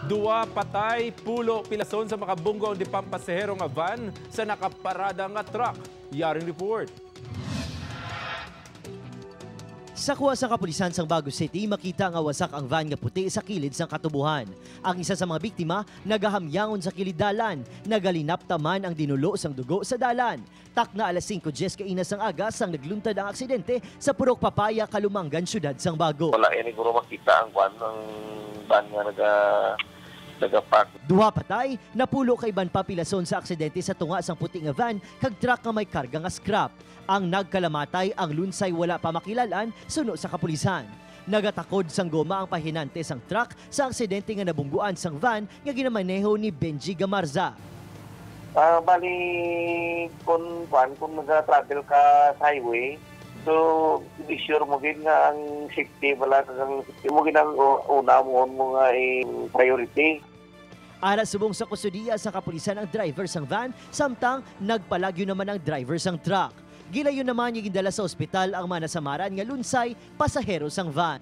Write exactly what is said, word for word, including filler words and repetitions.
Duwa patay, pulo pilason sa makabunggo ang di pampasahero nga van sa nakaparada nga truck. Yaring report. Sa kuha sang kapulisan sang Bago City, makita nga wasak ang van nga puti sa kilid sang katubohan. Ang isa sa mga biktima nagahamyangon sa kilid dalan, nagalinapta man ang dinulo sang dugo sa dalan. Takna alas singko diyes kaina sang aga sang nagluntad ang aksidente sa Purok Papaya, Kalumangan, siyudad sang Bago. Wala ini guro makita ang kwan, ang van nga naga nagapark. Duha patay, napulo ka iban pa pilason sa aksidente sa tunga sang puti nga van kag truck nga may karga nga scrap. Ang nagkalamatay ang lunsay wala pa makilal-an suno sa kapulisan. Nagatakod sang goma ang pahinante sang truck sa aksidente nga nabungguan sang van nga ginamaneho ni Benji Gamarza. Ah, bali, kung kwan, kung nag-travel ka sa highway, so be sure mo gid nga ang safety bala kag ang safety mo gid ang u- una mo mo nga i priority. Ara subong sa kustodiya sa kapulisan ang driver sang van, samtang nagpalagyo naman ang driver sang truck. Gilayon naman nga gindala sa ospital ang mga nasamaran nga lunsay pasahero sang van.